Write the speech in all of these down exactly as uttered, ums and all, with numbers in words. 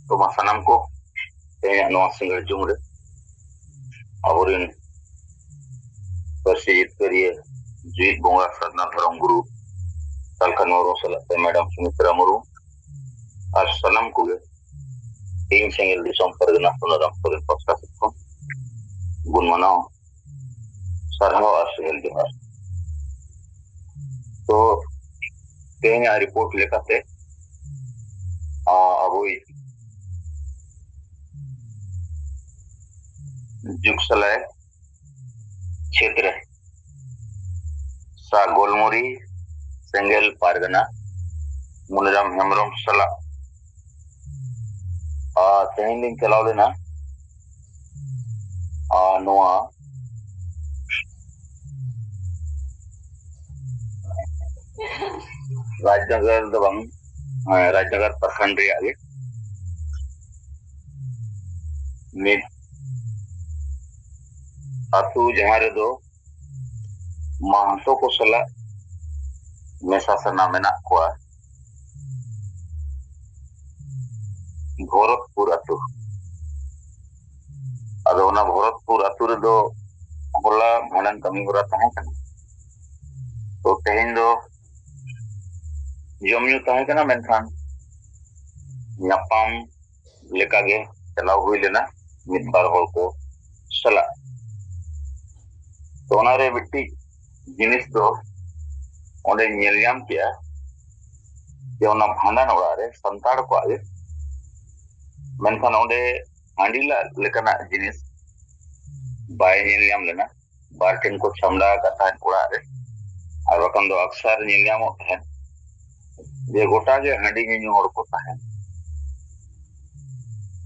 ᱛᱚ ᱢᱟ ᱥᱟᱱᱟᱢ ᱠᱚ ᱛᱮᱦᱮᱧᱟᱜ ᱱᱚᱣᱟ ᱥᱤᱸᱜᱟᱹᱲ ᱡᱩᱢ ᱨᱮ ᱟᱵᱚᱨᱮᱱ ᱯᱟᱹᱨᱥᱤ ᱡᱤᱛᱠᱟᱹᱨᱤᱭᱟᱹ ᱡᱤᱣᱤᱫ ᱵᱚᱸᱜᱟ ᱥᱟᱨᱱᱟ ᱫᱷᱚᱨᱚᱢ ᱜᱩᱨᱩ ᱥᱟᱞᱠᱷᱟᱱ ᱢᱩᱨᱢᱩ ᱥᱟᱞᱟᱜ ᱛᱮ ᱢᱮᱰᱟᱢ ᱥᱩᱢᱤᱛᱨᱟ ᱢᱩᱨᱢᱩ ᱟᱨ ᱥᱟᱱᱟᱢ ᱠᱚᱜᱮ ᱤᱧ ᱥᱮᱸᱜᱮᱞ ᱫᱤᱥᱚᱢ ᱯᱟᱨᱜᱟᱱᱟ ᱥᱩᱱᱟᱨᱟᱢ ᱥᱚᱨᱮᱱ ᱯᱟᱥᱴᱟ ᱥᱮᱫ ᱠᱷᱚᱱ ᱜᱩᱱ ᱢᱟᱱᱟᱣ, ᱥᱟᱨᱦᱟᱣ ᱟᱨ ᱥᱮᱸᱜᱮᱞ ᱡᱚᱦᱟᱨ᱾ ᱛᱚ ᱛᱮᱦᱮᱧᱟᱜ ᱨᱤᱯᱳᱨᱴ ᱞᱮᱠᱟᱛᱮ ᱟ, ᱟᱵᱚᱭᱤᱡ ᱡᱩᱜᱽ ᱥᱟᱞᱟᱭ ᱪᱷᱮᱛᱨᱮ ᱥᱟ ᱜᱳᱞᱢᱩᱨᱤ ᱥᱮᱸᱜᱮᱞ ᱯᱟᱨᱜᱟᱱᱟ ᱢᱩᱱᱤᱨᱟᱢ ᱦᱮᱢᱵᱨᱚᱢ ᱥᱟᱞᱟᱜ ᱟ, ᱛᱮᱦᱮᱧ ᱞᱤᱧ ᱪᱟᱞᱟᱣ ᱞᱮᱱᱟ ᱟ, ᱱᱚᱣᱟ ᱨᱟᱡᱽᱱᱚᱜᱚᱨ ᱫᱚ ᱵᱟᱝ, ᱦᱮᱸ, ᱨᱟᱡᱽᱱᱚᱜᱚᱨ ᱯᱨᱚᱠᱷᱚᱸᱰ ᱨᱮᱭᱟᱜ ᱜᱮ ᱢᱤᱫ ᱟᱹᱛᱩ, ᱡᱟᱦᱟᱸ ᱨᱮᱫᱚ ᱢᱟᱦᱟᱛᱚ ᱠᱚ ᱥᱟᱞᱟᱜ ᱢᱮᱥᱟ ᱥᱟᱱᱟ ᱢᱮᱱᱟᱜ ᱠᱚᱣᱟ, ᱵᱷᱚᱨᱚᱛᱯᱩᱨ ᱟᱹᱛᱩ᱾ ᱟᱫᱚ ᱚᱱᱟ ᱵᱷᱚᱨᱚᱛᱯᱩᱨ ᱟᱹᱛᱩ ᱨᱮᱫᱚ ᱦᱚᱞᱟ ᱵᱷᱟᱸᱰᱟᱱ ᱠᱟᱹᱢᱤ ᱦᱚᱨᱟ ᱛᱟᱦᱮᱸ ᱠᱟᱱᱟ᱾ ᱛᱚ ᱛᱮᱦᱮᱧ ᱫᱚ ᱡᱚᱢ ᱧᱩ ᱛᱟᱦᱮᱸ ᱠᱟᱱᱟ, ᱢᱮᱱᱠᱷᱟᱱ ᱧᱟᱯᱟᱢ ᱞᱮᱠᱟᱜᱮ ᱪᱟᱞᱟᱣ ᱦᱩᱭ ᱞᱮᱱᱟ ᱢᱤᱫ ᱵᱟᱨ ᱦᱚᱲ ᱠᱚ ᱥᱟᱞᱟᱜ᱾ ᱛᱚ ᱚᱱᱟᱨᱮ ᱢᱤᱫᱴᱤᱡ ᱡᱤᱱᱤᱥ ᱫᱚ ᱚᱸᱰᱮ ᱧᱮᱞ ᱧᱟᱢ ᱠᱮᱜᱼᱟ ᱡᱮ ᱚᱱᱟ ᱵᱷᱟᱸᱰᱟᱱ ᱚᱲᱟᱜ ᱨᱮ ᱥᱟᱱᱛᱟᱲ ᱠᱚᱣᱟᱜ ᱜᱮ, ᱢᱮᱱᱠᱷᱟᱱ ᱚᱸᱰᱮ ᱦᱟᱺᱰᱤ ᱞᱟᱜ ᱞᱮᱠᱟᱱᱟᱜ ᱡᱤᱱᱤᱥ ᱵᱟᱭ ᱧᱮᱞ ᱧᱟᱢ ᱞᱮᱱᱟ᱾ ᱵᱟᱨ ᱴᱷᱮᱱ ᱠᱚ ᱪᱷᱟᱢᱰᱟ ᱟᱠᱟᱫ ᱛᱟᱦᱮᱸᱫ ᱚᱲᱟᱜ ᱨᱮ, ᱟᱨ ᱵᱟᱠᱷᱟᱱ ᱫᱚ ᱟᱠᱥᱟᱨ ᱧᱮᱞ ᱧᱟᱢᱚᱜ ᱛᱟᱦᱮᱸᱫ ᱡᱮ ᱜᱚᱴᱟ ᱜᱮ ᱦᱟᱺᱰᱤ ᱧᱩᱧᱩ ᱦᱚᱲ ᱠᱚ ᱛᱟᱦᱮᱸᱱ᱾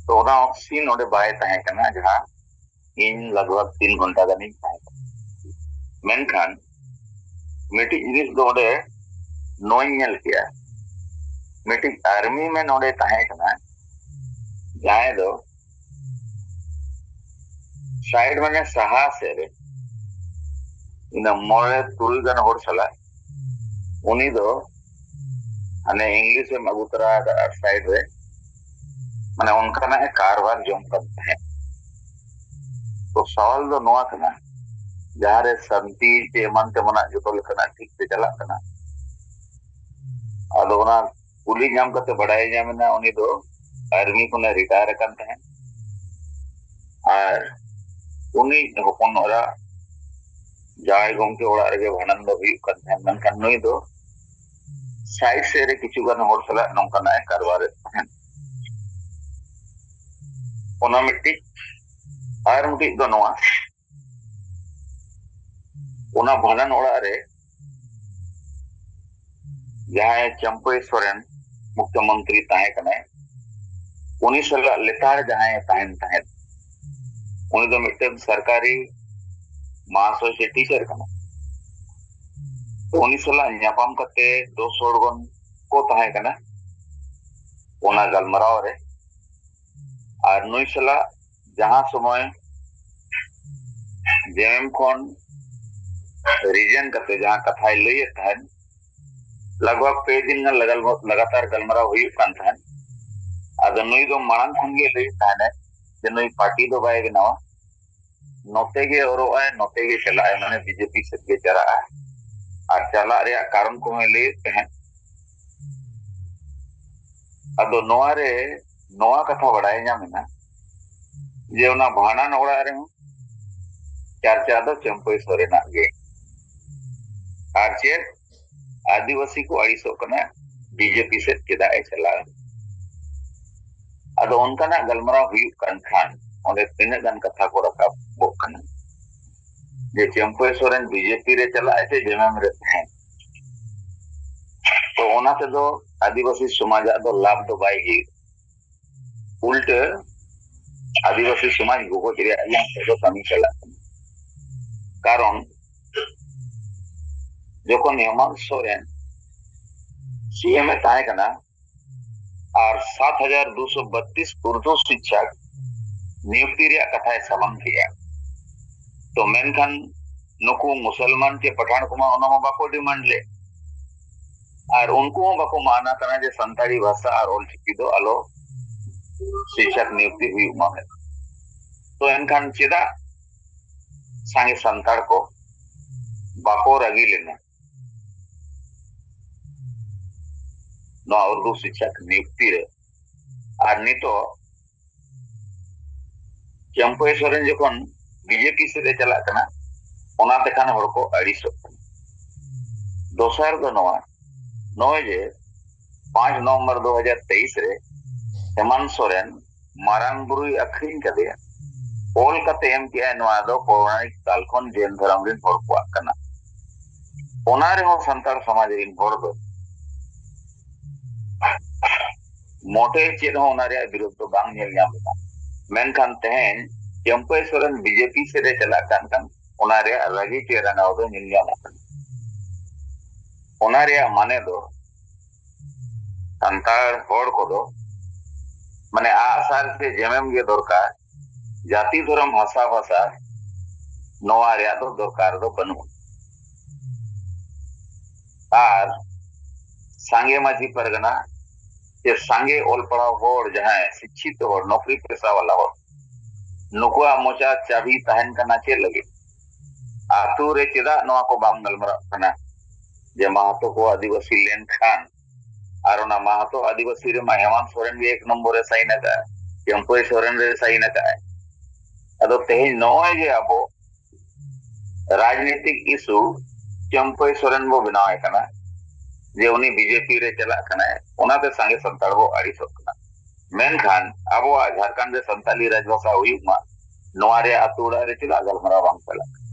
ᱛᱚ ᱚᱱᱟ ᱥᱤᱱ ᱚᱸᱰᱮ ᱵᱟᱭ ᱛᱟᱦᱮᱸ ᱠᱟᱱᱟ, ᱡᱟᱦᱟᱸ ᱤᱧ ᱞᱟᱜᱽ ᱵᱷᱟᱜᱽ ᱛᱤᱱ ᱜᱷᱚᱱᱴᱟ ᱜᱟᱱᱤᱧ ᱛᱟᱦᱮᱸ ᱠᱟᱱᱟ᱾ ᱢᱮᱱᱠᱷᱟᱱ ᱢᱤᱫᱴᱤᱡ ᱡᱤᱱᱤᱥ ᱫᱚ ᱚᱸᱰᱮ ᱱᱚᱣᱟᱧ ᱧᱮᱞ ᱠᱮᱜᱼᱟ, ᱢᱤᱫᱴᱤᱡ ᱟᱨᱢᱤ ᱢᱮᱱ ᱚᱸᱰᱮ ᱛᱟᱦᱮᱸ ᱠᱟᱱᱟ, ᱡᱟᱦᱟᱸᱭ ᱫᱚ ᱥᱟᱭᱤᱰ ᱢᱟᱱᱮ ᱥᱟᱦᱟ ᱥᱮᱫ ᱨᱮ ᱤᱱᱟᱹ ᱢᱚᱬᱮ ᱛᱩᱨᱩᱭ ᱜᱟᱱ ᱦᱚᱲ ᱥᱟᱞᱟᱜ ᱩᱱᱤ ᱫᱚ ᱦᱟᱱᱮ ᱤᱝᱞᱤᱥ ᱮᱢ ᱟᱹᱜᱩ ᱛᱚᱨᱟ ᱟᱠᱟᱫᱼᱟ ᱥᱟᱭᱤᱰ ᱨᱮ, ᱢᱟᱱᱮ ᱚᱱᱠᱟᱱᱟᱜ ᱮ ᱠᱟᱨᱵᱟᱨ ᱡᱚᱝ ᱠᱟᱱ ᱛᱟᱦᱮᱸᱫ᱾ ᱛᱚ ᱥᱟᱣᱟᱞ ᱫᱚ ᱱᱚᱣᱟ ᱠᱟᱱᱟ, ᱡᱟᱦᱟᱸᱨᱮ ᱥᱟᱱᱛᱤ ᱪᱮ ᱮᱢᱟᱱ ᱛᱮᱢᱟᱱᱟᱜ ᱡᱚᱛᱚ ᱞᱮᱠᱟᱱᱟᱜ ᱴᱷᱤᱠ ᱛᱮ ᱪᱟᱞᱟᱜ ᱠᱟᱱᱟ, ᱟᱫᱚ ᱚᱱᱟ ᱠᱩᱞᱤ ᱧᱟᱢ ᱠᱟᱛᱮ ᱵᱟᱲᱟᱭ ᱧᱟᱢ ᱮᱱᱟ ᱩᱱᱤ ᱫᱚ ᱟᱨᱢᱤ ᱠᱷᱚᱱᱮ ᱨᱤᱴᱟᱭᱟᱨ ᱟᱠᱟᱱ ᱛᱟᱦᱮᱸᱫ᱾ ᱟᱨ ᱩᱱᱤ ᱦᱚᱯᱚᱱ ᱮᱨᱟ ᱡᱟᱶᱟᱭ ᱜᱚᱢᱠᱮ ᱚᱲᱟᱜ ᱨᱮᱜᱮ ᱵᱷᱟᱸᱰᱟᱱ ᱫᱚ ᱦᱩᱭᱩᱜ ᱠᱟᱱ ᱛᱟᱦᱮᱸᱫ, ᱢᱮᱱᱠᱷᱟᱱ ᱱᱩᱭ ᱫᱚ ᱥᱟᱭᱤᱰ ᱥᱮᱫ ᱨᱮ ᱠᱤᱪᱷᱩ ᱜᱟᱱ ᱦᱚᱲ ᱥᱟᱞᱟᱜ ᱱᱚᱝᱠᱟᱱᱟᱜ ᱮ ᱠᱟᱨᱵᱟᱨᱮᱫ ᱛᱟᱦᱮᱸᱫ᱾ ᱚᱱᱟ ᱢᱤᱫᱴᱤᱡ᱾ ᱟᱨ ᱢᱤᱫᱴᱤᱡ ᱫᱚ ᱱᱚᱣᱟ, ᱚᱱᱟ ᱵᱷᱟᱸᱰᱟᱱ ᱚᱲᱟᱜ ᱨᱮ ᱡᱟᱦᱟᱸᱭ ᱪᱟᱹᱢᱯᱟᱹᱭ ᱥᱚᱨᱮᱱ ᱢᱩᱠᱷᱭᱚᱢᱚᱱᱛᱨᱤ ᱛᱟᱦᱮᱸ ᱠᱟᱱᱟᱭ, ᱩᱱᱤ ᱥᱟᱞᱟᱜ ᱞᱮᱛᱟᱲ ᱡᱟᱦᱟᱸᱭ ᱛᱟᱦᱮᱱ ᱛᱟᱦᱮᱸᱫ, ᱩᱱᱤ ᱫᱚ ᱢᱤᱫᱴᱮᱱ ᱥᱚᱨᱠᱟᱨᱤ ᱢᱟᱦᱟᱥᱚᱭ ᱥᱮ ᱴᱤᱪᱟᱨ ᱠᱟᱱᱟ᱾ ᱛᱚ ᱩᱱᱤ ᱥᱟᱞᱟᱜ ᱧᱟᱯᱟᱢ ᱠᱟᱛᱮ ᱫᱚᱥ ᱦᱚᱲ ᱜᱟᱱ ᱠᱚ ᱛᱟᱦᱮᱸ ᱠᱟᱱᱟ ᱚᱱᱟ ᱜᱟᱞᱢᱟᱨᱟᱣ ᱨᱮ᱾ ᱟᱨ ᱱᱩᱭ ᱥᱟᱞᱟᱜ ᱡᱟᱦᱟᱸ ᱥᱚᱢᱚᱭ ᱡᱮᱢᱮᱢ ᱠᱷᱚᱱ ᱨᱤᱡᱮᱱ ᱠᱟᱛᱮ ᱡᱟᱦᱟᱸ ᱠᱟᱛᱷᱟᱭ ᱞᱟᱹᱭᱮᱫ ᱛᱟᱦᱮᱸᱫ, ᱞᱟᱜᱽ ᱵᱷᱟᱜᱽ ᱯᱮ ᱫᱤᱱ ᱜᱟᱱ ᱞᱟᱜᱟᱞ-, ᱞᱟᱜᱟᱛᱟᱨ ᱜᱟᱞᱢᱟᱨᱟᱣ ᱦᱩᱭᱩᱜ ᱠᱟᱱ ᱛᱟᱦᱮᱸᱫ᱾ ᱟᱫᱚ ᱱᱩᱭ ᱫᱚ ᱢᱟᱲᱟᱝ ᱠᱷᱚᱱ ᱜᱮ ᱞᱟᱹᱭᱮᱫ ᱛᱟᱦᱮᱸᱱᱟᱭ ᱡᱮ ᱱᱩᱭ ᱯᱟᱨᱴᱤ ᱫᱚ ᱵᱟᱭ ᱵᱮᱱᱟᱣᱟ, ᱱᱚᱛᱮ ᱜᱮ ᱚᱨᱚᱜ ᱟᱭ, ᱱᱚᱛᱮ ᱜᱮ ᱪᱟᱞᱟᱜ ᱟᱭ, ᱢᱟᱱᱮ ᱵᱤᱡᱮᱯᱤ ᱥᱮᱫ ᱜᱮ ᱪᱟᱞᱟᱜ ᱟᱭ᱾ ᱟᱨ ᱪᱟᱞᱟᱜ ᱨᱮᱭᱟᱜ ᱠᱟᱨᱚᱱ ᱠᱚᱦᱚᱸᱭ ᱞᱟᱹᱭᱮᱫ ᱛᱟᱦᱮᱸᱫ᱾ ᱟᱫᱚ ᱱᱚᱣᱟ ᱨᱮ ᱱᱚᱣᱟ ᱠᱟᱛᱷᱟ ᱵᱟᱲᱟᱭ ᱧᱟᱢ ᱮᱱᱟ ᱡᱮ ᱚᱱᱟ ᱵᱷᱟᱸᱰᱟᱱ ᱚᱲᱟᱜ ᱨᱮᱦᱚᱸ ᱪᱟᱨᱪᱟ ᱫᱚ ᱪᱟᱹᱢᱯᱟᱹᱭ ᱥᱚᱨᱮᱱᱟᱜ ᱜᱮ᱾ ᱟᱨ ᱪᱮᱫ, ᱟᱹᱫᱤᱵᱟᱹᱥᱤ ᱠᱚ ᱟᱹᱲᱤᱥᱚᱜ ᱠᱟᱱᱟ, ᱵᱤᱡᱮᱯᱤ ᱥᱮᱫ ᱪᱮᱫᱟᱜ ᱮ ᱪᱟᱞᱟᱣ ᱮᱱᱟ? ᱟᱫᱚ ᱚᱱᱠᱟᱱᱟᱜ ᱜᱟᱞᱢᱟᱨᱟᱣ ᱦᱩᱭᱩᱜ ᱠᱟᱱ ᱠᱷᱟᱱ ᱚᱸᱰᱮ ᱛᱤᱱᱟᱹᱜ ᱜᱟᱱ ᱠᱟᱛᱷᱟ ᱠᱚ ᱨᱟᱠᱟᱵᱚᱜ ᱠᱟᱱᱟ ᱡᱮ ᱪᱟᱹᱢᱯᱟᱹᱭ ᱥᱚᱨᱮᱱ ᱵᱤᱡᱮᱯᱤ ᱨᱮ ᱪᱟᱞᱟᱜ ᱟᱭ ᱥᱮ ᱡᱮᱢᱮᱢ ᱨᱮ ᱛᱟᱦᱮᱱ᱾ ᱛᱚ ᱚᱱᱟ ᱛᱮᱫᱚ ᱟᱹᱫᱤᱵᱟᱹᱥᱤ ᱥᱚᱢᱟᱡᱟᱜ ᱫᱚ ᱞᱟᱵᱷ ᱫᱚ ᱵᱟᱭ ᱦᱩᱭᱩᱜ, ᱩᱞᱴᱟᱹ ᱟᱹᱫᱤᱵᱟᱹᱥᱤ ᱥᱚᱢᱟᱡᱽ ᱜᱚᱜᱚᱡ ᱨᱮᱭᱟᱜ ᱜᱮ ᱱᱤᱛᱚᱜ ᱫᱚ ᱠᱟᱹᱢᱤ ᱪᱟᱞᱟᱜ ᱠᱟᱱᱟ᱾ ᱠᱟᱨᱚᱱ ᱡᱚᱠᱷᱚᱱ ᱦᱮᱢᱟᱱᱛ ᱥᱚᱨᱮᱱ ᱥᱤ ᱮᱢ ᱮ ᱛᱟᱦᱮᱸ ᱠᱟᱱᱟ ᱟᱨ ᱥᱟᱛ ᱦᱟᱡᱟᱨ ᱫᱩᱥᱚ ᱵᱟᱛᱤᱥ ᱩᱨᱫᱩ ᱥᱤᱠᱪᱷᱟᱠ ᱱᱤᱭᱩᱠᱛᱤ ᱨᱮᱭᱟᱜ ᱠᱟᱛᱷᱟᱭ ᱥᱟᱢᱟᱝ ᱠᱮᱜᱼᱟ, ᱛᱚ ᱢᱮᱱᱠᱷᱟᱱ ᱱᱩᱠᱩ ᱢᱩᱥᱚᱞᱢᱟᱱ ᱪᱮ ᱯᱟᱴᱷᱟᱱ ᱠᱚᱢᱟ ᱚᱱᱟ ᱢᱟ ᱵᱟᱠᱚ ᱰᱤᱢᱟᱱᱰ ᱞᱮᱫ᱾ ᱟᱨ ᱩᱱᱠᱩ ᱦᱚᱸ ᱵᱟᱠᱚ ᱢᱟᱱᱟ ᱠᱟᱱᱟ ᱡᱮ ᱥᱟᱱᱛᱟᱲᱤ ᱵᱷᱟᱥᱟ ᱟᱨ ᱚᱞᱪᱤᱠᱤ ᱫᱚ ᱟᱞᱚ ᱥᱤᱠᱠᱷᱟᱠ ᱱᱤᱭᱩᱠᱛᱤ ᱦᱩᱭᱩᱜ ᱢᱟ ᱢᱮᱱᱛᱮ᱾ ᱛᱚ ᱮᱱᱠᱷᱟᱱ ᱪᱮᱫᱟᱜ ᱥᱟᱸᱜᱮ ᱥᱟᱱᱛᱟᱲ ᱠᱚ ᱵᱟᱠᱚ ᱨᱟᱹᱜᱤ ᱞᱮᱱᱟ ᱱᱚᱣᱟ ᱩᱨᱫᱩ ᱥᱤᱠᱠᱷᱟᱠ ᱱᱤᱭᱩᱠᱛᱤ ᱨᱮ? ᱟᱨ ᱱᱤᱛᱚᱜ ᱪᱟᱹᱢᱯᱟᱹᱭ ᱥᱚᱨᱮᱱ ᱡᱚᱠᱷᱚᱱ ᱵᱤᱡᱮᱯᱤ ᱥᱮᱫ ᱮ ᱪᱟᱞᱟᱜ ᱠᱟᱱᱟ, ᱚᱱᱟ ᱛᱮᱠᱷᱟᱱ ᱦᱚᱲ ᱠᱚ ᱟᱹᱲᱤᱥᱚᱜ ᱠᱟᱱᱟ᱾ ᱫᱚᱥᱟᱨ ᱫᱚ ᱱᱚᱣᱟ, ᱱᱚᱜᱼᱚᱭ ᱡᱮ ᱯᱟᱸᱪ ᱱᱚᱵᱷᱮᱢᱵᱚᱨ ᱫᱩ ᱦᱟᱡᱟᱨ ᱛᱮᱭᱤᱥ ᱨᱮ ᱦᱮᱢᱟᱱᱛ ᱥᱚᱨᱮᱱ ᱢᱟᱨᱟᱝ ᱵᱩᱨᱩᱭ ᱟᱹᱠᱷᱨᱤᱧ ᱠᱟᱫᱮᱭᱟ, ᱚᱞ ᱠᱟᱛᱮ ᱮᱢ ᱠᱮᱜᱼᱟᱭ, ᱱᱚᱣᱟ ᱫᱚ ᱯᱳᱣᱨᱟᱱᱤᱠ ᱠᱟᱞ ᱠᱷᱚᱱ ᱡᱮᱱ ᱫᱷᱚᱨᱚᱢ ᱨᱮᱱ ᱦᱚᱲ ᱠᱚᱣᱟᱜ ᱠᱟᱱᱟ᱾ ᱚᱱᱟ ᱨᱮᱦᱚᱸ ᱥᱟᱱᱛᱟᱲ ᱥᱚᱢᱟᱡᱽ ᱨᱮᱱ ᱦᱚᱲ ᱫᱚ ᱢᱚᱴᱮ ᱪᱮᱫ ᱦᱚᱸ ᱚᱱᱟ ᱨᱮᱭᱟᱜ ᱵᱤᱨᱳᱫᱷ ᱫᱚ ᱵᱟᱝ ᱧᱮᱞ ᱧᱟᱢ ᱞᱮᱱᱟ᱾ ᱢᱮᱱᱠᱷᱟᱱ ᱛᱮᱦᱮᱧ ᱪᱟᱹᱢᱯᱟᱹᱭ ᱥᱚᱨᱮᱱ ᱵᱤᱡᱮᱯᱤ ᱥᱮᱫ ᱮ ᱪᱟᱞᱟᱜ ᱠᱟᱱ ᱠᱷᱟᱱ ᱚᱱᱟ ᱨᱮᱭᱟᱜ ᱨᱟᱹᱜᱤ ᱪᱮ ᱨᱟᱸᱜᱟᱣ ᱫᱚ ᱧᱮᱞ ᱧᱟᱢᱚᱜ ᱠᱟᱱᱟ᱾ ᱚᱱᱟ ᱨᱮᱭᱟᱜ ᱢᱟᱱᱮ ᱫᱚ ᱥᱟᱱᱛᱟᱲ ᱦᱚᱲ ᱠᱚᱫᱚ ᱢᱟᱱᱮ ᱟᱜᱼᱥᱟᱨ ᱥᱮ ᱡᱮᱢᱮᱢ ᱜᱮ ᱫᱚᱨᱠᱟᱨ, ᱡᱟᱹᱛᱤ ᱫᱷᱚᱨᱚᱢ ᱵᱷᱟᱥᱟ ᱵᱷᱟᱥᱟ ᱱᱚᱣᱟ ᱨᱮᱭᱟᱜ ᱫᱚ ᱫᱚᱨᱠᱟᱨ ᱫᱚ ᱵᱟᱹᱱᱩᱜᱼᱟ᱾ ᱟᱨ ᱥᱟᱸᱜᱮ ᱢᱟᱹᱡᱷᱤ ᱯᱟᱨᱜᱟᱱᱟ ᱥᱮ ᱥᱟᱸᱜᱮ ᱚᱞ ᱯᱟᱲᱦᱟᱣ ᱦᱚᱲ, ᱡᱟᱦᱟᱸᱭ ᱥᱤᱠᱠᱷᱤᱛ ᱦᱚᱲ, ᱱᱚᱠᱨᱤ ᱯᱮᱥᱟ ᱣᱟᱞᱟ ᱦᱚᱲ, ᱱᱩᱠᱩᱣᱟᱜ ᱢᱚᱪᱟ ᱪᱟᱹᱵᱤ ᱛᱟᱦᱮᱱ ᱠᱟᱱᱟ ᱪᱮᱫ ᱞᱟᱹᱜᱤᱫ? ᱟᱛᱳ ᱨᱮ ᱪᱮᱫᱟᱜ ᱱᱚᱣᱟ ᱠᱚ ᱵᱟᱝ ᱜᱟᱞᱢᱟᱨᱟᱜ ᱠᱟᱱᱟ ᱡᱮ ᱢᱟᱦᱟᱛᱚ ᱠᱚ ᱟᱹᱫᱤᱵᱟᱹᱥᱤ ᱞᱮᱱᱠᱷᱟᱱ? ᱟᱨ ᱚᱱᱟ ᱢᱟᱦᱟᱛᱚ ᱟᱹᱫᱤᱵᱟᱹᱥᱤ ᱨᱮᱢᱟ ᱦᱮᱢᱟᱱᱛ ᱥᱚᱨᱮᱱ ᱜᱮ ᱮᱠ ᱱᱚᱢᱵᱚᱨ ᱮ ᱥᱟᱭᱤᱱ ᱟᱠᱟᱫᱼᱟ, ᱪᱟᱹᱢᱯᱟᱹᱭ ᱥᱚᱨᱮᱱ ᱨᱮ ᱥᱟᱭᱤᱱ ᱟᱠᱟᱫᱼᱟᱭ᱾ ᱟᱫᱚ ᱛᱮᱦᱮᱧ ᱱᱚᱜᱼᱚᱭ ᱡᱮ ᱟᱵᱚ ᱨᱟᱡᱽᱱᱤᱛᱤᱠ ᱤᱥᱩ ᱪᱟᱹᱢᱯᱟᱹᱭ ᱥᱚᱨᱮᱱ ᱵᱚ ᱵᱮᱱᱟᱣ ᱮ ᱠᱟᱱᱟ ᱡᱮ ᱩᱱᱤ ᱵᱤᱡᱮᱯᱤ ᱨᱮ ᱪᱟᱞᱟᱜ ᱠᱟᱱᱟᱭ, ᱚᱱᱟᱛᱮ ᱥᱟᱸᱜᱮ ᱥᱟᱱᱛᱟᱲ ᱵᱚ ᱟᱹᱲᱤᱥᱚᱜ ᱠᱟᱱᱟ᱾ ᱢᱮᱱᱠᱷᱟᱱ ᱟᱵᱚᱣᱟᱜ ᱡᱷᱟᱲᱠᱷᱚᱸᱰ ᱨᱮ ᱥᱟᱱᱛᱟᱞᱤ ᱨᱟᱡᱽᱵᱷᱟᱥᱟ ᱦᱩᱭᱩᱜ ᱢᱟ, ᱱᱚᱣᱟ ᱨᱮᱭᱟᱜ ᱟᱹᱛᱩ ᱚᱲᱟᱜ ᱨᱮ ᱪᱮᱫᱟᱜ ᱜᱟᱞᱢᱟᱨᱟᱣ ᱵᱟᱝ ᱪᱟᱞᱟᱜ ᱠᱟᱱᱟ?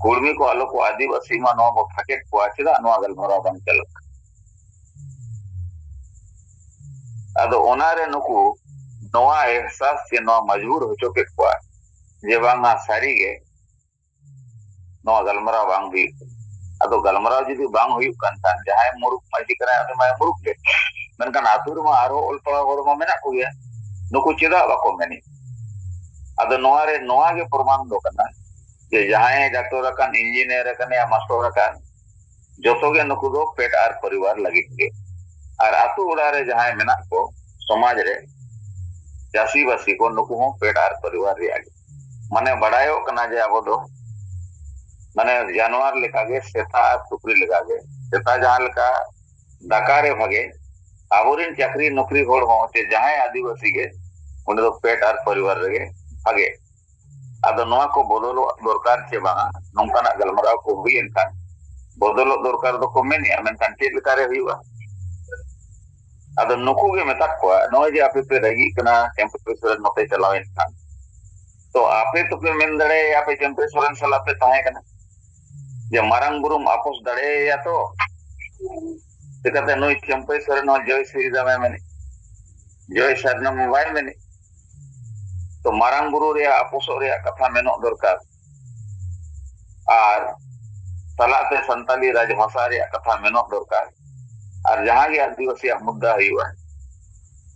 ᱠᱩᱲᱢᱤ ᱠᱚ ᱟᱞᱚ ᱠᱚ ᱟᱹᱫᱤᱵᱟᱹᱥᱤ ᱢᱟ, ᱱᱚᱣᱟ ᱵᱚ ᱛᱷᱟᱠᱮᱫ ᱠᱚᱣᱟ, ᱪᱮᱫᱟᱜ ᱱᱚᱣᱟ ᱜᱟᱞᱢᱟᱨᱟᱣ ᱵᱟᱝ ᱪᱟᱞᱟᱜ ᱠᱟᱱᱟ? ᱟᱫᱚ ᱚᱱᱟᱨᱮ ᱱᱩᱠᱩ ᱱᱚᱣᱟ ᱮᱦᱥᱟᱥ ᱥᱮ ᱱᱚᱣᱟ ᱢᱚᱡᱽᱵᱩᱨ ᱦᱚᱪᱚ ᱠᱮᱫ ᱠᱚᱣᱟ ᱡᱮ ᱵᱟᱝᱟ ᱥᱟᱹᱨᱤᱜᱮ ᱱᱚᱣᱟ ᱜᱟᱞᱢᱟᱨᱟᱣ ᱵᱟᱝ ᱦᱩᱭᱩᱜ ᱠᱟᱱᱟ᱾ ᱟᱫᱚ ᱜᱟᱞᱢᱟᱨᱟᱣ ᱡᱩᱫᱤ ᱵᱟᱝ ᱦᱩᱭᱩᱜ ᱠᱟᱱ ᱠᱷᱟᱱ ᱡᱟᱦᱟᱸᱭ ᱢᱩᱨᱩᱠ ᱢᱟᱹᱡᱷᱤ ᱠᱟᱱᱟᱭ ᱩᱱᱤ ᱢᱟᱭ ᱢᱩᱨᱩᱠ ᱜᱮ, ᱢᱮᱱᱠᱷᱟᱱ ᱟᱹᱛᱩ ᱨᱮᱢᱟ ᱟᱨᱦᱚᱸ ᱚᱞ ᱯᱟᱲᱦᱟᱣ ᱦᱚᱲ ᱢᱟ ᱢᱮᱱᱟᱜ ᱠᱚᱜᱮᱭᱟ, ᱱᱩᱠᱩ ᱪᱮᱫᱟᱜ ᱵᱟᱠᱚ ᱢᱮᱱᱮᱫ? ᱟᱫᱚ ᱱᱚᱣᱟ ᱨᱮ ᱱᱚᱣᱟ ᱜᱮ ᱯᱨᱚᱢᱟᱱ ᱫᱚ ᱠᱟᱱᱟ ᱡᱮ ᱡᱟᱦᱟᱸᱭ ᱰᱟᱠᱛᱚᱨ ᱟᱠᱟᱱ, ᱤᱧᱡᱤᱱᱤᱭᱟᱨ ᱟᱠᱟᱱ ᱭᱟ ᱢᱟᱥᱴᱚᱨ ᱟᱠᱟᱱ, ᱡᱚᱛᱚ ᱜᱮ ᱱᱩᱠᱩ ᱫᱚ ᱯᱮᱴ ᱟᱨ ᱯᱚᱨᱤᱵᱟᱨ ᱞᱟᱹᱜᱤᱫ ᱜᱮ᱾ ᱟᱨ ᱟᱹᱛᱩ ᱚᱲᱟᱜ ᱨᱮ ᱡᱟᱦᱟᱸᱭ ᱢᱮᱱᱟᱜ ᱠᱚ ᱥᱚᱢᱟᱡᱽ ᱨᱮ ᱪᱟᱹᱥᱤᱵᱟᱹᱥᱤ ᱠᱚ, ᱱᱩᱠᱩ ᱦᱚᱸ ᱯᱮᱴ ᱟᱨ ᱯᱚᱨᱤᱵᱟᱨ ᱨᱮᱭᱟᱜ ᱜᱮ᱾ ᱢᱟᱱᱮ, ᱵᱟᱰᱟᱭᱚᱜ ᱠᱟᱱᱟ ᱡᱮ ᱟᱵᱚ ᱫᱚ, ᱢᱟᱱᱮ, ᱡᱟᱱᱣᱟᱨ ᱞᱮᱠᱟᱜᱮ, ᱥᱮᱛᱟ ᱟᱨ ᱥᱩᱠᱨᱤ ᱞᱮᱠᱟᱜᱮ᱾ ᱥᱮᱛᱟ ᱡᱟᱦᱟᱸ ᱞᱮᱠᱟ ᱫᱟᱠᱟ ᱨᱮ ᱵᱷᱟᱜᱮ, ᱟᱵᱚᱨᱮᱱ ᱪᱟᱹᱠᱨᱤ ᱱᱚᱠᱨᱤ ᱦᱚᱲ ᱦᱚᱸ ᱪᱮ ᱡᱟᱦᱟᱸᱭ ᱟᱹᱫᱤᱵᱟᱹᱥᱤ ᱜᱮ, ᱩᱱᱤ ᱫᱚ ᱯᱮᱴ ᱟᱨ ᱯᱚᱨᱤᱵᱟᱨ ᱨᱮᱜᱮ ᱵᱷᱟᱜᱮ᱾ ᱟᱫᱚ ᱱᱚᱣᱟ ᱠᱚ ᱵᱚᱫᱚᱞᱚᱜ ᱫᱚᱨᱠᱟᱨ ᱪᱮ ᱵᱟᱝᱟ, ᱱᱚᱝᱠᱟᱱᱟᱜ ᱜᱟᱞᱢᱟᱨᱟᱣ ᱠᱚ ᱦᱩᱭ ᱮᱱᱠᱷᱟᱱ ᱵᱚᱫᱚᱞᱚᱜ ᱫᱚᱨᱠᱟᱨ ᱫᱚᱠᱚ ᱢᱮᱱᱮᱜᱼᱟ, ᱢᱮᱱᱠᱷᱟᱱ ᱪᱮᱫ ᱞᱮᱠᱟᱨᱮ ᱦᱩᱭᱩᱜᱼᱟ? ᱟᱫᱚ ᱱᱩᱠᱩ ᱜᱮ ᱢᱮᱛᱟᱜ ᱠᱚᱣᱟ, ᱱᱚᱜᱼᱚᱭ ᱡᱮ ᱟᱯᱮ ᱯᱮ ᱨᱟᱹᱜᱤᱜ ᱠᱟᱱᱟ ᱪᱟᱹᱢᱯᱟᱹᱭ ᱥᱚᱨᱮᱱ ᱱᱚᱛᱮ ᱪᱟᱞᱟᱣ ᱮᱱ ᱠᱷᱟᱱ, ᱛᱚ ᱟᱯᱮ ᱛᱚᱯᱮ ᱢᱮᱱ ᱫᱟᱲᱮᱭᱟᱭᱟ, ᱟᱯᱮ ᱪᱟᱹᱢᱯᱟᱹᱭ ᱥᱚᱨᱮᱱ ᱥᱟᱞᱟᱜ ᱯᱮ ᱛᱟᱦᱮᱸ ᱠᱟᱱᱟ, ᱡᱮ ᱢᱟᱨᱟᱝ ᱵᱩᱨᱩᱢ ᱟᱯᱚᱥ ᱫᱟᱲᱮᱭᱟᱭᱟ ᱛᱚ? ᱪᱤᱠᱟᱹᱛᱮ ᱱᱩᱭ ᱪᱟᱹᱢᱯᱟᱹᱭ ᱥᱚᱨᱮᱱ ᱦᱚᱸ ᱡᱚᱭ ᱥᱨᱤ ᱨᱟᱢᱮ ᱢᱮᱱᱮᱫ, ᱡᱚᱭ ᱥᱟᱨᱱᱟᱢ ᱵᱟᱭ ᱢᱮᱱᱮᱫ? ᱛᱚ ᱢᱟᱨᱟᱝ ᱵᱩᱨᱩ ᱨᱮᱭᱟᱜ ᱟᱯᱚᱥᱚᱜ ᱨᱮᱭᱟᱜ ᱠᱟᱛᱷᱟ ᱢᱮᱱᱚᱜ ᱫᱚᱨᱠᱟᱨ, ᱟᱨ ᱥᱟᱞᱟᱜ ᱛᱮ ᱥᱟᱱᱛᱟᱞᱤ ᱨᱟᱡᱽ ᱵᱷᱟᱥᱟ ᱨᱮᱭᱟᱜ ᱠᱟᱛᱷᱟ ᱢᱮᱱᱚᱜ ᱫᱚᱨᱠᱟᱨ, ᱟᱨ ᱡᱟᱦᱟᱸ ᱜᱮ ᱟᱹᱫᱤᱵᱟᱹᱥᱤᱭᱟᱜ ᱢᱩᱫᱽᱫᱟ ᱦᱩᱭᱩᱜᱼᱟ᱾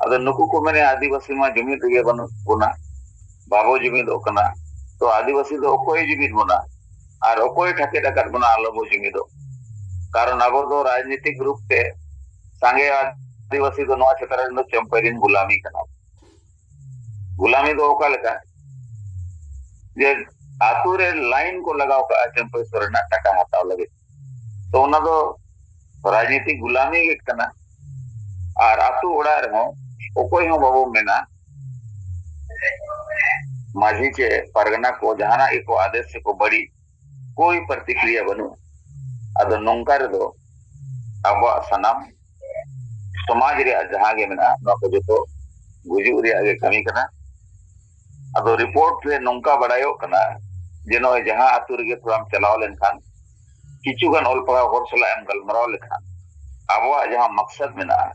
ᱟᱫᱚ ᱱᱩᱠᱩ ᱠᱚ ᱢᱮᱱᱮᱫᱼᱟ, ᱟᱹᱫᱤᱵᱟᱹᱥᱤ ᱢᱟ ᱡᱩᱢᱤᱫ ᱨᱮᱜᱮ ᱵᱟᱹᱱᱩᱜ ᱵᱚᱱᱟ, ᱵᱟᱵᱚ ᱡᱩᱢᱤᱫᱚᱜ ᱠᱟᱱᱟ᱾ ᱛᱚ ᱟᱹᱫᱤᱵᱟᱹᱥᱤ ᱫᱚ ᱚᱠᱚᱭᱮ ᱡᱩᱢᱤᱫ ᱵᱚᱱᱟ? ᱟᱨ ᱚᱠᱚᱭ ᱴᱷᱟᱠᱮᱫ ᱟᱠᱟᱫ ᱵᱚᱱᱟ ᱟᱞᱚ ᱵᱚ ᱡᱩᱢᱤᱫᱚᱜ? ᱠᱟᱨᱚᱱ ᱟᱵᱚ ᱫᱚ ᱨᱟᱡᱽᱱᱤᱛᱤᱠ ᱨᱩᱯ ᱛᱮ ᱥᱟᱸᱜᱮ ᱟᱹᱫᱤᱵᱟᱹᱥᱤ ᱫᱚ ᱱᱚᱣᱟ ᱪᱮᱛᱟᱱ ᱨᱮᱱ ᱫᱚ ᱪᱟᱹᱢᱯᱟᱹᱭ ᱨᱮᱱ ᱜᱩᱞᱟᱢᱤ ᱠᱟᱱᱟ᱾ ᱜᱩᱞᱟᱢᱤ ᱫᱚ ᱚᱠᱟ ᱞᱮᱠᱟ? ᱡᱮ ᱟᱛᱳ ᱨᱮ ᱞᱟᱭᱤᱱ ᱠᱚ ᱞᱟᱜᱟᱣ ᱠᱟᱜᱼᱟ ᱪᱟᱹᱢᱯᱟᱹᱭ ᱥᱚᱨᱮᱱᱟᱜ ᱴᱟᱠᱟ ᱦᱟᱛᱟᱣ ᱞᱟᱹᱜᱤᱫ᱾ ᱛᱚ ᱚᱱᱟ ᱫᱚ ᱨᱟᱡᱽᱱᱤᱛᱤ ᱜᱩᱞᱟᱢᱤ ᱜᱮ ᱠᱟᱱᱟ᱾ ᱟᱨ ᱟᱛᱳ ᱚᱲᱟᱜ ᱨᱮᱦᱚᱸ ᱚᱠᱚᱭ ᱦᱚᱸ ᱵᱟᱵᱚ ᱢᱮᱱᱟ, ᱢᱟᱹᱡᱷᱤ ᱪᱮ ᱯᱟᱨᱜᱟᱱᱟ ᱠᱚ ᱡᱟᱦᱟᱱᱟᱜ ᱜᱮᱠᱚ ᱟᱫᱮᱥ ᱥᱮᱠᱚ ᱵᱟᱹᱲᱤᱡ, ᱠᱳᱭ ᱯᱨᱚᱛᱤᱠᱨᱤᱭᱟ ᱵᱟᱹᱱᱩᱜᱼᱟ᱾ ᱟᱫᱚ ᱱᱚᱝᱠᱟ ᱨᱮᱫᱚ ᱟᱵᱚᱣᱟᱜ ᱥᱟᱱᱟᱢ ᱥᱚᱢᱟᱡᱽ ᱨᱮᱭᱟᱜ ᱡᱟᱦᱟᱸ ᱜᱮ ᱢᱮᱱᱟᱜᱼᱟ, ᱱᱚᱣᱟ ᱠᱚ ᱡᱚᱛᱚ ᱜᱩᱡᱩᱜ ᱨᱮᱭᱟᱜ ᱜᱮ ᱠᱟᱹᱢᱤ ᱠᱟᱱᱟ᱾ ᱟᱫᱚ ᱨᱤᱯᱳᱨᱴ ᱨᱮ ᱱᱚᱝᱠᱟ ᱵᱟᱲᱟᱭᱚᱜ ᱠᱟᱱᱟ ᱡᱮ ᱱᱚᱜᱼᱚᱭ ᱡᱟᱦᱟᱸ ᱟᱛᱳ ᱨᱮᱜᱮ ᱛᱷᱚᱲᱟᱢ ᱪᱟᱞᱟᱣ ᱞᱮᱱᱠᱷᱟᱱ, ᱠᱤᱪᱷᱩ ᱜᱟᱱ ᱚᱞ ᱯᱟᱲᱦᱟᱣ ᱦᱚᱲ ᱥᱟᱞᱟᱜ ᱮᱢ ᱜᱟᱞᱢᱟᱨᱟᱣ ᱞᱮᱠᱷᱟᱱ, ᱟᱵᱚᱣᱟᱜ ᱡᱟᱦᱟᱸ ᱢᱟᱠᱥᱟᱫ ᱢᱮᱱᱟᱜᱼᱟ,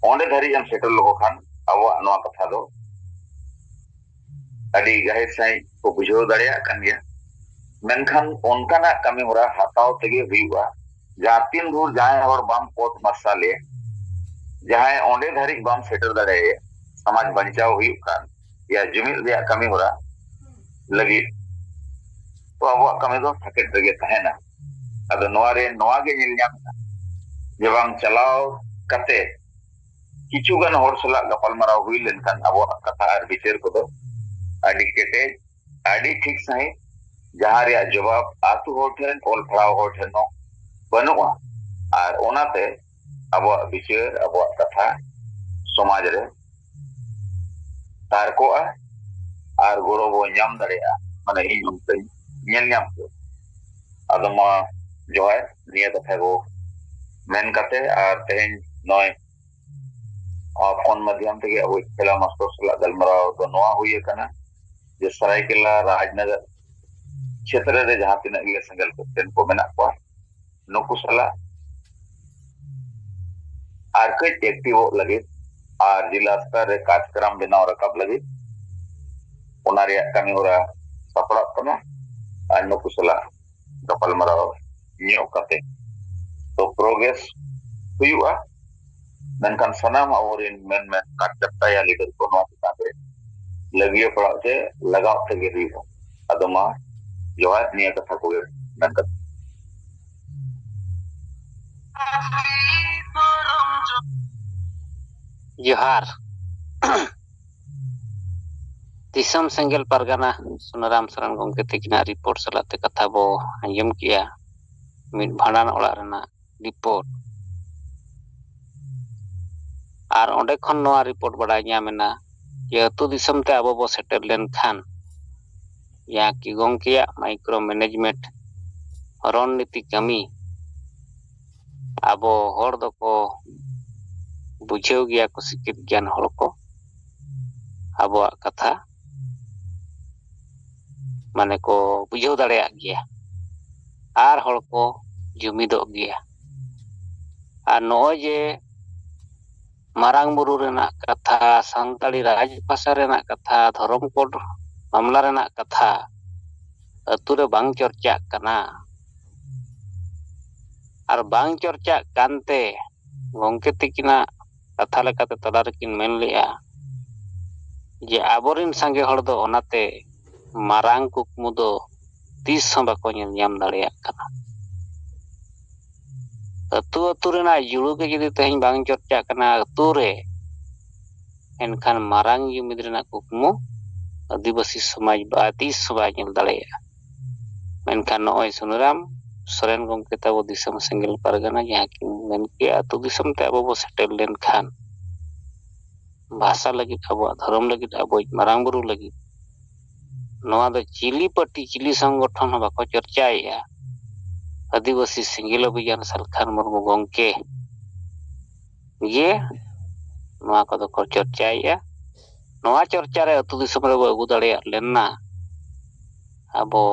ᱚᱸᱰᱮ ᱫᱷᱟᱹᱨᱤᱡ ᱮᱢ ᱥᱮᱴᱮᱨ ᱞᱮᱠᱚ ᱠᱷᱟᱱ, ᱟᱵᱚᱣᱟᱜ ᱱᱚᱣᱟ ᱠᱟᱛᱷᱟ ᱫᱚ ᱟᱹᱰᱤ ᱜᱟᱹᱦᱤᱨ ᱥᱟᱺᱦᱤᱡ ᱠᱚ ᱵᱩᱡᱷᱟᱹᱣ ᱫᱟᱲᱮᱭᱟᱜ ᱠᱟᱱ ᱜᱮᱭᱟ᱾ ᱢᱮᱱᱠᱷᱟᱱ ᱚᱱᱠᱟᱱᱟᱜ ᱠᱟᱹᱢᱤ ᱦᱚᱨᱟ ᱦᱟᱛᱟᱣ ᱛᱮᱜᱮ ᱦᱩᱭᱩᱜᱼᱟ, ᱡᱟᱦᱟᱸ ᱛᱤᱱ ᱵᱷᱳᱨ ᱡᱟᱦᱟᱸᱭ ᱦᱚᱲ ᱵᱟᱢ ᱯᱚᱛ ᱢᱟᱨᱥᱟᱞᱮ, ᱡᱟᱦᱟᱸᱭ ᱚᱸᱰᱮ ᱫᱷᱟᱹᱨᱤᱡ ᱵᱟᱢ ᱥᱮᱴᱮᱨ ᱫᱟᱲᱮᱭᱟᱭᱟ, ᱥᱚᱢᱟᱡᱽ ᱵᱟᱧᱪᱟᱣ ᱦᱩᱭᱩᱜ ᱠᱟᱱ ᱭᱟ ᱡᱩᱢᱤᱫ ᱨᱮᱭᱟᱜ ᱠᱟᱹᱢᱤ ᱦᱚᱨᱟ ᱞᱟᱹᱜᱤᱫ, ᱛᱚ ᱟᱵᱚᱣᱟᱜ ᱠᱟᱹᱢᱤ ᱫᱚ ᱛᱷᱟᱠᱮᱛ ᱨᱮᱜᱮ ᱛᱟᱦᱮᱱᱟ᱾ ᱟᱫᱚ ᱱᱚᱣᱟ ᱨᱮ ᱱᱚᱣᱟ ᱜᱮ ᱧᱮᱞ ᱧᱟᱢ ᱮᱱᱟ ᱡᱮ ᱵᱟᱝ ᱪᱟᱞᱟᱣ ᱠᱟᱛᱮ ᱠᱤᱪᱷᱩ ᱜᱟᱱ ᱦᱚᱲ ᱥᱟᱞᱟᱜ ᱜᱟᱯᱟᱞᱢᱟᱨᱟᱣ ᱦᱩᱭ ᱞᱮᱱᱠᱷᱟᱱ ᱟᱵᱚᱣᱟᱜ ᱠᱟᱛᱷᱟ ᱟᱨ ᱵᱤᱪᱟᱹᱨ ᱠᱚᱫᱚ ᱟᱹᱰᱤ ᱠᱮᱴᱮᱡ, ᱟᱹᱰᱤ ᱴᱷᱤᱠ ᱥᱟᱺᱦᱤᱡ, ᱡᱟᱦᱟᱸ ᱨᱮᱭᱟᱜ ᱡᱚᱵᱟᱵ ᱟᱹᱛᱩ ᱦᱚᱲ ᱴᱷᱮᱱ, ᱚᱞ ᱯᱟᱲᱦᱟᱣ ᱦᱚᱲ ᱴᱷᱮᱱ ᱦᱚᱸ ᱵᱟᱹᱱᱩᱜᱼᱟ᱾ ᱟᱨ ᱚᱱᱟᱛᱮ ᱟᱵᱚᱣᱟᱜ ᱵᱤᱪᱟᱹᱨ, ᱟᱵᱚᱣᱟᱜ ᱠᱟᱛᱷᱟ ᱥᱚᱢᱟᱡᱽ ᱨᱮ ᱛᱟᱨᱠᱚᱜᱼᱟ ᱟᱨ ᱜᱚᱲᱚ ᱵᱚ ᱧᱟᱢ ᱫᱟᱲᱮᱭᱟᱜᱼᱟ᱾ ᱢᱟᱱᱮ ᱤᱧ ᱚᱱᱠᱟᱧ ᱧᱮᱞ ᱧᱟᱢ ᱠᱮᱫᱟ᱾ ᱟᱫᱚ ᱢᱟ ᱡᱚᱦᱟᱨ, ᱱᱤᱭᱟᱹ ᱠᱟᱛᱷᱟ ᱠᱚ ᱢᱮᱱ ᱠᱟᱛᱮ ᱟᱨ ᱛᱮᱦᱮᱧ ᱱᱚᱜᱼᱚᱭ ᱯᱷᱳᱱ ᱢᱟᱫᱽᱫᱷᱚᱢ ᱛᱮᱜᱮ ᱟᱵᱚ ᱠᱷᱮᱞᱟ ᱢᱟᱥᱴᱟᱨ ᱥᱟᱞᱟᱜ ᱜᱟᱞᱢᱟᱨᱟᱣ ᱫᱚ ᱱᱚᱣᱟ ᱦᱩᱭ ᱟᱠᱟᱱᱟ ᱡᱮ ᱥᱟᱨᱟᱭᱠᱮᱞᱟ ᱨᱟᱡᱽᱱᱚᱜᱚᱨ ᱠᱷᱮᱛᱨᱮ ᱨᱮ ᱡᱟᱦᱟᱸ ᱛᱤᱱᱟᱹᱜ ᱜᱮ ᱥᱮᱸᱜᱮᱞ ᱠᱟᱹᱯᱴᱮᱱ ᱠᱚ ᱢᱮᱱᱟᱜ ᱠᱚᱣᱟ, ᱱᱩᱠᱩ ᱥᱟᱞᱟᱜ ᱟᱨ ᱠᱟᱹᱡ ᱮᱠᱴᱤᱵᱷᱚᱜ ᱞᱟᱹᱜᱤᱫ ᱟᱨ ᱡᱤᱞᱟ ᱥᱛᱚᱨ ᱨᱮ ᱠᱟᱨᱡᱚᱠᱨᱚᱢ ᱵᱮᱱᱟᱣ ᱨᱟᱠᱟᱵ ᱞᱟᱹᱜᱤᱫ ᱚᱱᱟ ᱨᱮᱭᱟᱜ ᱠᱟᱹᱢᱤ ᱦᱚᱨᱟ ᱥᱟᱯᱲᱟᱜ ᱠᱟᱱᱟ᱾ ᱟᱨ ᱱᱩᱠᱩ ᱥᱟᱞᱟᱜ ᱜᱟᱯᱟᱞᱢᱟᱨᱟᱣ ᱧᱚᱜ ᱠᱟᱛᱮ ᱛᱚ ᱯᱨᱳᱜᱨᱮᱥ ᱦᱩᱭᱩᱜᱼᱟ᱾ ᱢᱮᱱᱠᱷᱟᱱ ᱥᱟᱱᱟᱢ ᱟᱵᱚᱨᱮᱱ ᱢᱮᱱ ᱢᱮᱱ ᱠᱟᱨᱡᱚᱠᱚᱨᱛᱟ ᱭᱟ ᱞᱤᱰᱟᱨ ᱠᱚ ᱱᱚᱣᱟ ᱪᱮᱛᱟᱱ ᱨᱮ ᱞᱟᱹᱜᱤᱭᱟᱹ ᱯᱟᱲᱟᱜ ᱛᱮ ᱞᱟᱜᱟᱣ ᱛᱮᱜᱮ ᱦᱩᱭᱩᱜᱼᱟ᱾ ᱟᱫᱚ ᱢᱟ ᱡᱚᱦᱟᱨ, ᱱᱤᱭᱟᱹ ᱠᱟᱛᱷᱟ ᱠᱚᱜᱮ ᱢᱮᱱ ᱠᱟᱛᱮ᱾ ᱡᱚᱦᱟᱨ᱾ ᱫᱤᱥᱚᱢ ᱥᱮᱸᱜᱮᱞ ᱯᱟᱨᱜᱟᱱᱟ ᱥᱩᱱᱟᱨᱟᱢ ᱥᱚᱨᱮᱱ ᱜᱚᱢᱠᱮ ᱛᱤᱠᱤᱱᱟᱜ ᱨᱤᱯᱳᱨᱴ ᱥᱟᱞᱟᱜ ᱛᱮ ᱠᱟᱛᱷᱟ ᱵᱚ ᱟᱸᱡᱚᱢ ᱠᱮᱜᱼᱟ᱾ ᱢᱤᱫ ᱵᱷᱟᱸᱰᱟᱱ ᱚᱲᱟᱜ ᱨᱮᱱᱟᱜ ᱨᱤᱯᱳᱨᱴ᱾ ᱟᱨ ᱚᱸᱰᱮ ᱠᱷᱚᱱ ᱱᱚᱣᱟ ᱨᱤᱯᱳᱨᱴ ᱵᱟᱲᱟᱭ ᱧᱟᱢ ᱮᱱᱟ ᱡᱮ ᱟᱹᱛᱩ ᱫᱤᱥᱚᱢ ᱛᱮ ᱟᱵᱚ ᱵᱚ ᱥᱮᱴᱮᱨ ᱞᱮᱱᱠᱷᱟᱱ ᱡᱟᱦᱟᱸ ᱠᱤ ᱜᱚᱢᱠᱮᱭᱟᱜ ᱢᱟᱭᱠᱨᱳ ᱢᱮᱱᱮᱡᱽᱢᱮᱱᱴ ᱨᱚᱱᱱᱤᱛᱤ ᱠᱟᱹᱢᱤ ᱟᱵᱚ ᱦᱚᱲ ᱫᱚᱠᱚ ᱵᱩᱡᱷᱟᱹᱣ ᱜᱮᱭᱟ ᱠᱚ, ᱥᱤᱠᱠᱷᱤᱛ ᱜᱮᱭᱟᱱ ᱦᱚᱲ ᱠᱚ ᱟᱵᱚᱣᱟᱜ ᱠᱟᱛᱷᱟ ᱢᱟᱱᱮ ᱠᱚ ᱵᱩᱡᱷᱟᱹᱣ ᱫᱟᱲᱮᱭᱟᱜ ᱜᱮᱭᱟ ᱟᱨ ᱦᱚᱲ ᱠᱚ ᱡᱩᱢᱤᱫᱚᱜ ᱜᱮᱭᱟ᱾ ᱟᱨ ᱱᱚᱜᱼᱚᱭ ᱡᱮ ᱢᱟᱨᱟᱝ ᱵᱩᱨᱩ ᱨᱮᱱᱟᱜ ᱠᱟᱛᱷᱟ, ᱥᱟᱱᱛᱟᱲᱤ ᱨᱟᱡᱽ ᱵᱷᱟᱥᱟ ᱨᱮᱱᱟᱜ ᱠᱟᱛᱷᱟ, ᱫᱷᱚᱨᱚᱢ ᱠᱳᱰ ᱢᱟᱢᱞᱟ ᱨᱮᱱᱟᱜ ᱠᱟᱛᱷᱟ ᱟᱹᱛᱩ ᱨᱮ ᱵᱟᱝ ᱪᱚᱨᱪᱟᱜ ᱠᱟᱱᱟ᱾ ᱟᱨ ᱵᱟᱝ ᱪᱚᱨᱪᱟᱜ ᱠᱟᱱᱛᱮ ᱜᱚᱢᱠᱮ ᱛᱤᱠᱤᱱᱟᱜ ᱠᱟᱛᱷᱟ ᱞᱮᱠᱟᱛᱮ ᱛᱟᱞᱟ ᱨᱮᱠᱤᱱ ᱢᱮᱱ ᱞᱮᱜᱼᱟ ᱡᱮ ᱟᱵᱚᱨᱮᱱ ᱥᱟᱸᱜᱮ ᱦᱚᱲ ᱫᱚ ᱚᱱᱟᱛᱮ ᱢᱟᱨᱟᱝ ᱠᱩᱠᱢᱩ ᱫᱚ ᱛᱤᱥ ᱦᱚᱸ ᱵᱟᱠᱚ ᱧᱮᱞ ᱧᱟᱢ ᱫᱟᱲᱮᱭᱟᱜ ᱠᱟᱱᱟ᱾ ᱟᱹᱛᱩ ᱟᱹᱛᱩ ᱨᱮᱱᱟᱜ ᱡᱩᱲᱩ ᱜᱮ ᱡᱩᱫᱤ ᱛᱮᱦᱮᱧ ᱵᱟᱝ ᱪᱚᱨᱪᱟᱜ ᱠᱟᱱᱟ ᱟᱹᱛᱩ ᱨᱮ, ᱮᱱᱠᱷᱟᱱ ᱢᱟᱨᱟᱝ ᱡᱩᱢᱤᱫ ᱨᱮᱱᱟᱜ ᱠᱩᱠᱢᱩ ᱟᱹᱫᱤᱵᱟᱹᱥᱤ ᱥᱚᱢᱟᱡᱽ ᱵᱟ ᱛᱤᱥ ᱦᱚᱸ ᱵᱟᱭ ᱧᱮᱞ ᱫᱟᱲᱮᱭᱟᱜᱼᱟ᱾ ᱢᱮᱱᱠᱷᱟᱱ ᱱᱚᱜᱼᱚᱭ ᱥᱩᱱᱟᱹᱨᱟᱢ ᱥᱚᱨᱮᱱ ᱜᱚᱢᱠᱮ ᱛᱟᱵᱚ ᱫᱤᱥᱚᱢ ᱥᱮᱸᱜᱮᱞ ᱯᱟᱨᱜᱟᱱᱟ ᱡᱟᱦᱟᱸ ᱠᱤᱱ ᱢᱮᱱ ᱠᱮᱜᱼᱟ, ᱟᱹᱛᱩ ᱫᱤᱥᱚᱢ ᱛᱮ ᱟᱵᱚ ᱵᱚ ᱥᱮᱴᱮᱨ ᱞᱮᱱᱠᱷᱟᱱ ᱵᱷᱟᱥᱟ ᱞᱟᱹᱜᱤᱫ, ᱟᱵᱚᱣᱟᱜ ᱫᱷᱚᱨᱚᱢ ᱞᱟᱹᱜᱤᱫ, ᱟᱵᱚᱭᱤᱡ ᱢᱟᱨᱟᱝ ᱵᱩᱨᱩ ᱞᱟᱹᱜᱤᱫ ᱱᱚᱣᱟ ᱫᱚ ᱪᱤᱞᱤ ᱯᱟᱹᱴᱤ, ᱪᱤᱞᱤ ᱥᱚᱝᱜᱚᱴᱷᱚᱱ ᱦᱚᱸ ᱵᱟᱠᱚ ᱪᱚᱨᱪᱟᱭᱮᱫᱼᱟ᱾ ᱟᱹᱫᱤᱵᱟᱹᱥᱤ ᱥᱮᱸᱜᱮᱞ ᱚᱵᱷᱤᱡᱟᱱ ᱥᱟᱞᱠᱷᱟᱱ ᱢᱩᱨᱢᱩ ᱜᱚᱢᱠᱮ ᱜᱮ ᱱᱚᱣᱟ ᱠᱚᱫᱚ ᱠᱚ ᱪᱚᱨᱪᱟᱭᱮᱫᱼᱟ᱾ ᱱᱚᱣᱟ ᱪᱚᱨᱪᱟ ᱨᱮ ᱟᱹᱛᱩ ᱫᱤᱥᱚᱢ ᱨᱮᱵᱚ ᱟᱹᱜᱩ ᱫᱟᱲᱮᱭᱟᱜ ᱞᱮᱱᱟ ᱟᱵᱚ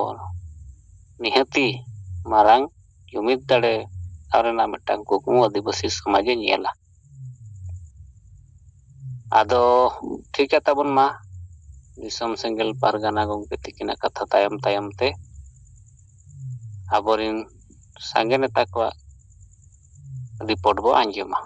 ᱱᱤᱦᱟᱹᱛᱤ ᱢᱟᱨᱟᱝ ᱡᱩᱢᱤᱫ ᱫᱟᱲᱮ ᱨᱮᱱᱟᱜ ᱢᱤᱫᱴᱟᱝ ᱠᱩᱠᱢᱩ ᱟᱹᱫᱤᱵᱟᱹᱥᱤ ᱥᱚᱢᱟᱡᱽ ᱮ ᱧᱮᱞᱟ᱾ ᱟᱫᱚ ᱴᱷᱤᱠ ᱜᱮᱭᱟ ᱛᱟᱵᱚᱱ ᱢᱟ, ᱫᱤᱥᱚᱢ ᱥᱮᱸᱜᱮᱞ ᱯᱟᱨᱜᱟᱱᱟ ᱜᱚᱢᱠᱮ ᱛᱤᱠᱤᱱᱟᱜ ᱠᱟᱛᱷᱟ ᱛᱟᱭᱚᱢ ᱛᱟᱭᱚᱢ ᱛᱮ ᱟᱵᱚᱨᱤᱱ ᱥᱟᱸᱜᱮ ᱱᱮᱛᱟ ᱠᱚᱣᱟᱜ ᱨᱤᱯᱳᱨᱴ ᱵᱚ ᱟᱸᱡᱚᱢᱟ᱾